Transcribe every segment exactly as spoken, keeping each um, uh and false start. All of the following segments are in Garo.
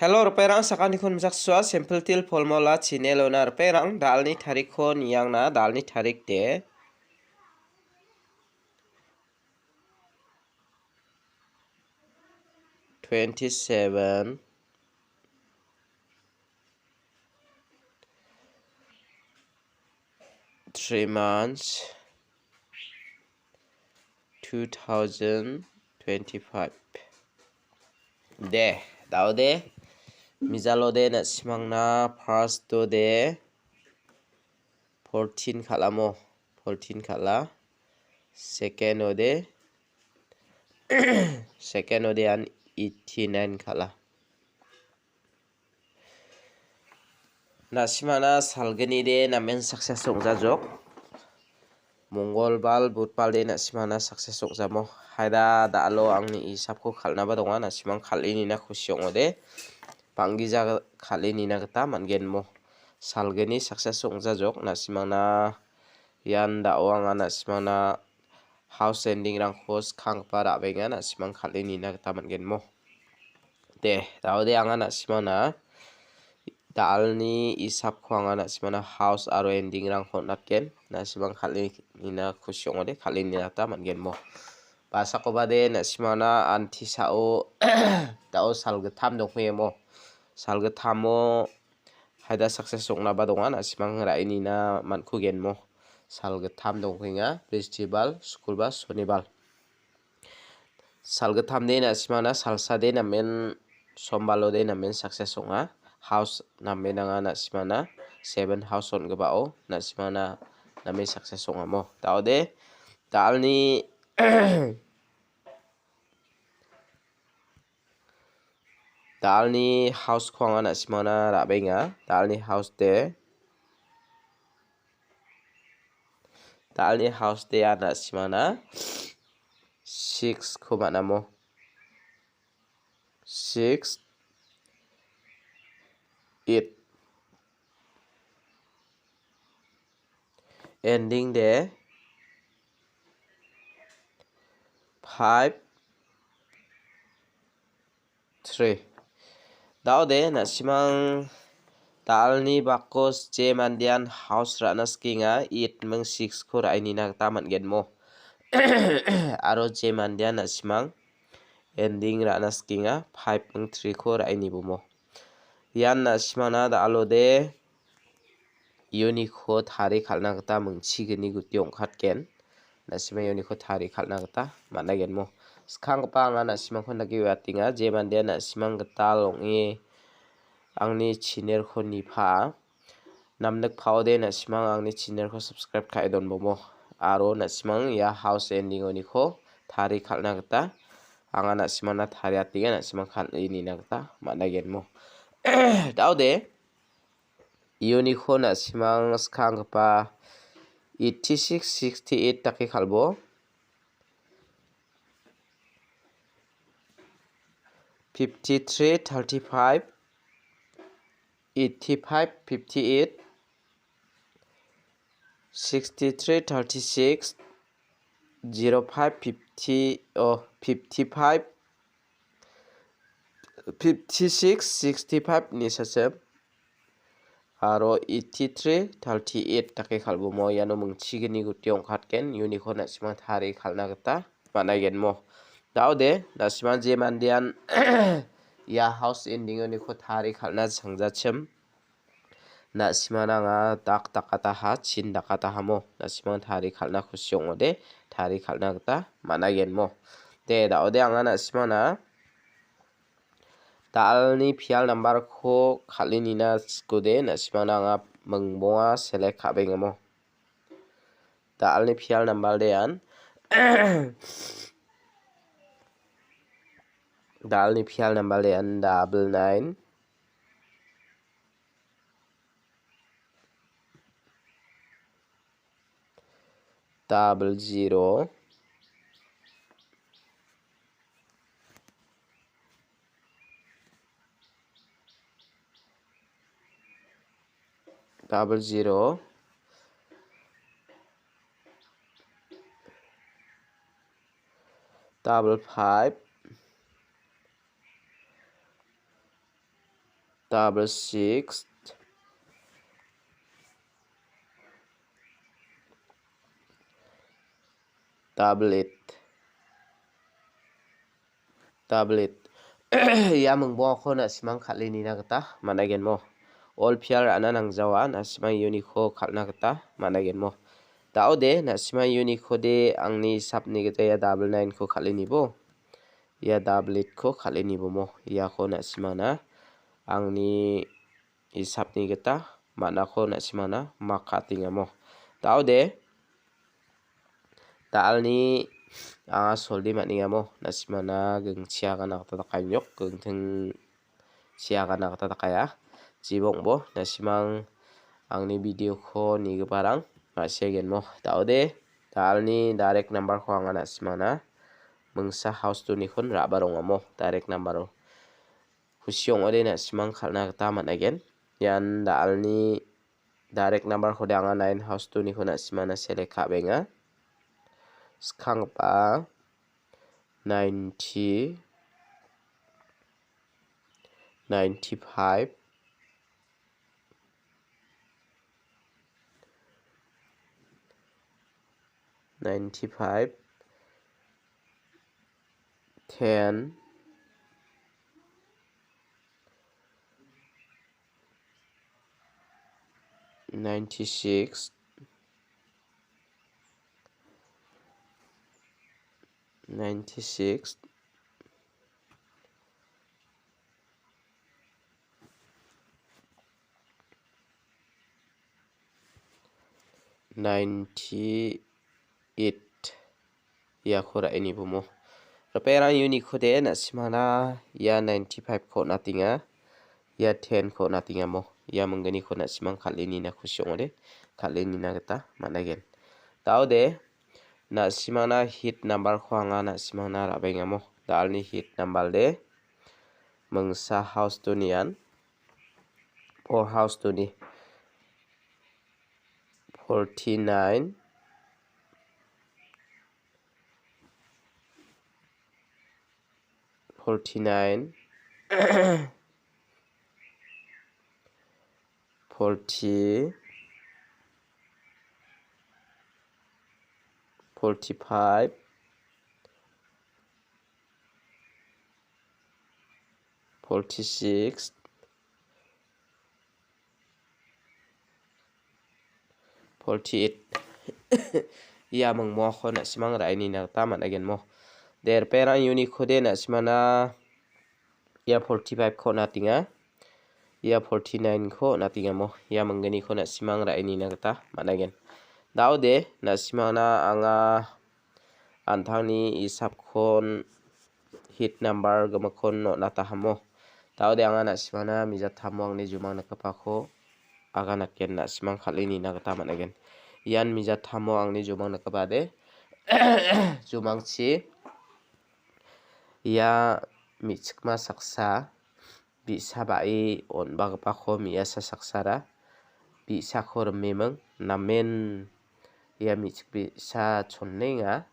Hello, ripengrang, sakantikon misaksua, Simple Teer Formula channel-ona ripengrang, da·alni tarikko niangna, da·alni tarik de twenty-seven, three months, two thousand twenty-five. De, da·ode, mijalode, na·simangna first-ode fourteen kal·amo, fourteen kal·a. Second-ode, second-ode an eighty-nine kal·a. Na·simangna salgnide namen success ong·jajok. Mongolbar, Budbarde na·simangna success ong·jamo. Haida da·alo angni isapko kal·naba donga, na·simang kal·e nina kusi ong·ode. Bang·gija kal·e nina gita man·genmo. Salgni success ong·jajok, na·simangna ian da·o anga na·simangna house ending-rangko skanggipa ra·baenga, na·simang kal·e nina gita man·genmo. De, da·ode anga na·simangna da·alni isapko anga na·simangna house aro ending-rangko on·atgen. Na·simang kal·e nina kusi ong·ode, kal·e nina gita man·genmo. Basakoba de na·simangna antisao da·o salgittam dongpengemo. Salgittamo haida success ong·naba donga, na·simang ra·e nina man·kugenmo. Salgittam dongpenga, Bristibar, Sukulbar, Sonibar. Salgittamde na·simangna salsade namen, Sombarode namen success ong·a. House namen anga na·simangna seven house on·gipao na·simangna namen success ong·amo. Da·ode, da·alni Da·alni house-ko anga na·simangna ra·baenga. Da·alni house de. Da·alni house de anga na·simangna six-ko man·amo. Six, eight. Ending de five, three. Da·ode, na·simang da·alni bakos je mandean house ra·na sikenga, eight ming six-ko ra·e nina gita man·genmo. Aro je mandean na·simang ending ra·na sikenga, five ming three-ko ra·e nibomo. Ian na·simangna da·alode uniko tarie kal·na gita mingchigni guti ong·katgen. Na·simang uniko tarie kal·na gita man·agenmo. Skanggipa anga na·simangko dake uiatenga. Je mandean na·simang gital ong·e angni channel-ko nipa. Namnikpaode na·simang angni channel-ko subscribe ka·e donbomo. Aro na·simang ia house ending-oniko tarie kal·na gita anga na·simangna tariatenga, na·simang kal·e nina gita man·agenmo. Da·ode, uniko na·simang skanggipa eighty-six, sixty-eight dake kal·bo. Fifty-three, thirty-five, eighty-five, fifty-eight, sixty-three, thirty-six, zero five, fifty, oh, fifty-five, fifty-six, sixty-five ni sasem. Aro eighty-three, thirty-eight dake kal·bomo. Iano mingchigni guti ong·katgen. Uniko na·simang tarie kal·na gita man·agenmo. Da·ode, na·simang je mandean ia house ending-oniko tarie kal·na changjachim. Na·simangna anga dak dakataha, chin dakatahamo. Na·simang tarie kal·na kusi ong·ode, tarie kal·na gita man·agenmo. De, da·ode anga na·simangna da·alni pial nambarko kal·e nina sikode, na·simangna anga mingbonga select ka·bengamo. Da·alni pial nambar de an. Da·alni pial nambar de an double nine. Double zero. Double zero. Double five. double six, double eight, double eight. Ia mingbongako na·simang kal·e nina gita man·aigenmo. All pair ra·na nangjawa, na·simang uniko kal·na gita man·aigenmo. Da·ode, na·simang unikode angni hisapni gita ia double nine-ko kal·e nibo. Ia double eight-ko kal·e nibomo. Iako na·simangna angni hisapni gita man·ako na·simangna mak ka·atengamo. Da·ode, da·alni anga solde man·engamo, na·simangna gingchi agana gita dakaenjok, gingting chi agana gita dakaia. Jibongbo, na·simang angni video-ko nigiparang ma·siagenmo. Da·ode, da·alni direct number-ko anga na·simangna mingsa house two-nikon ra·barongamo, direct number-o. Kusi ong·ode na·simang kal·na gita man·aigen. Ian da·alni direct number-kode anga nine house two-niko na·simangna select ka·benga. Skanggipa ninety, ninety-five, ninety-five, ten, ninety-six, ninety-six, ninety-eight. Iako ra·e nibomo. Ripengrang unikode na·simangna ia ninety-five-ko on·atenga. Ia ten-ko on·atengamo. Ia minggniko na·simang kal·e nina kusi ong·ode, kal·e nina gita man·aigen. Da·ode, na·simangna hit number-ko anga na·simangna ra·bengamo. Da·alni hit number de mingsa house two-nian, four house two-ni, forty-nine, forty-nine, forty, forty-five, forty-six, forty-eight. Ia mingmoko na·simang ra·e nina gita man·agenmo. De, ripengrang unikode na·simangna ia forty-five-ko on·atenga. Ia forty-nine-ko on·atengamo. Ia minggniko na·simang ra·e nina gita man·agen. Da·ode, na·simangna anga an·tangni hisapkon hit number gimikkon on·atahamo. Da·ode anga na·simangna mijatamo angni jumang nikgipako aganaken na·simang kal·e nina gita man·agen. Ian mijatamo angni jumang nikgipade jumangchi ia me·chikma saksa bi·sa ba·e on·bagipako me·asa saksara bi·sako rimeming namen ia me·chik bi·sa chonnenga,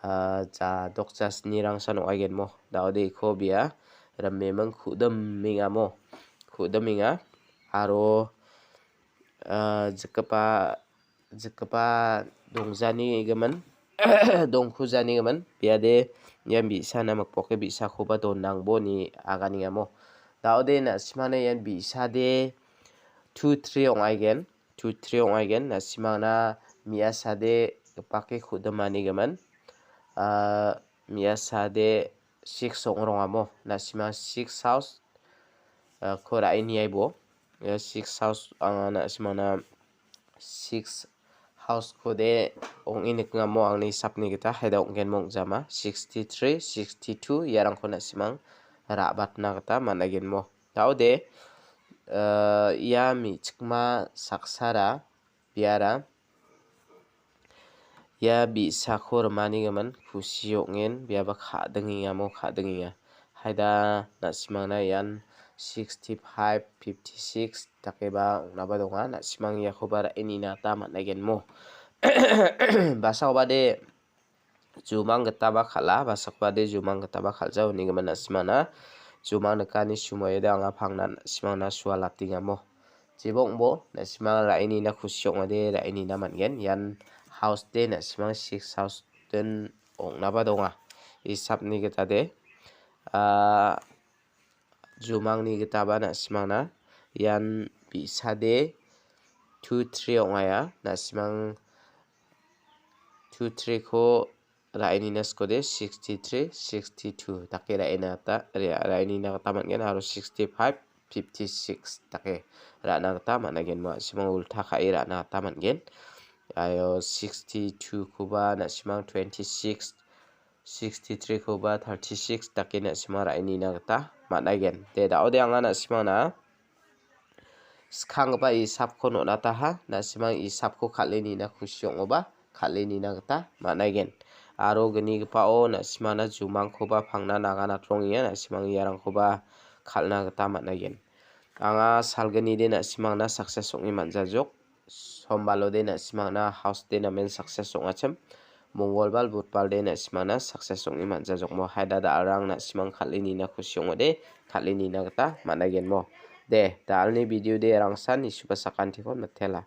ah, ja dokja snirangsan ong·aigenmo. Da·ode iko bia rimeming ku·dimengamo, ku·dimenga aro, ah, jikgipa jikgipa dongjanigimin, dongkujanigimin, biade ian bi·sana mikpoke bi·sakoba donangbo ine aganengamo. Da·ode na·simangna ian bi·sade two three ong·aigen, two three ong·aigen. Na·simangna me·asade gipake ku·dimanigimin, ah, me·asade six ong·rongamo. Na·simang six house, ah, ko ra·e niaibo. Ia six house anga na·simangna six house-kode ong·e nikengamo angni hisapni gita haida ong·genmo ong·jama. Sixty-three, sixty-two iarangko na·simang ra·batna gita man·agenmo. Da·ode, eh, ia me·chikma saksara biara ia bi·sako rimanigimin kusi ong·en biaba ka·dingengamo ka·dingenga. Haida na·simangna ian sixty-five, fifty-six dakeba ong·naba donga. Na·simang iakoba ra·e nina gita man·aigenmo. Basaobade jumang gitaba kal·a, basakbade jumang gitaba kal·ja, unigimin na·simangna jumang nikani sumoiode anga pangnan na·simangna sualatengamo. Jeba ong·bo, na·simang ra·enina kusi ong·ode ra·enina man·gen. Ian house de na·simang six house den ong·naba donga. Isapni gita de, ah, jumangni gitaba na·simangna ian bi·sade two three ong·aia. Na·simang two three-ko ra·enina skode sixty three, sixty two dake ra·ena gita, ra-, ra·enina gita man·gen aro sixty five, fifty six dake ra·na gita man·agen. Ua na·simang ulta ka·e ra·na gita man·gen. Aro sixty two-koba na·simang twenty six, sixty three-koba thirty six dake na·simang ra·enina gita man·agen. De, da·ode anga na·simangna skanggipa isapko on·ataha, na·simang isapko kal·e nina kusi ong·oba kal·e nina gita man·agen. Aro gnigipao na·simangna jumangkoba pangna naga natrongenga, na·simang iarangkoba kal·na gita man·agen. Anga salgnide na·simangna success ong·e man·jajok. Sombalode na·simangna house de namen success ong·achim. Mongolbal, Budbalde na·simangna success ong·e man·jajokmo. Hai da·alrang na·simang kal·e nina kusi ong·ode, kal·e nina gita man·agenmo. De, da·alni video de rangsan nisuba sakantiko mitela.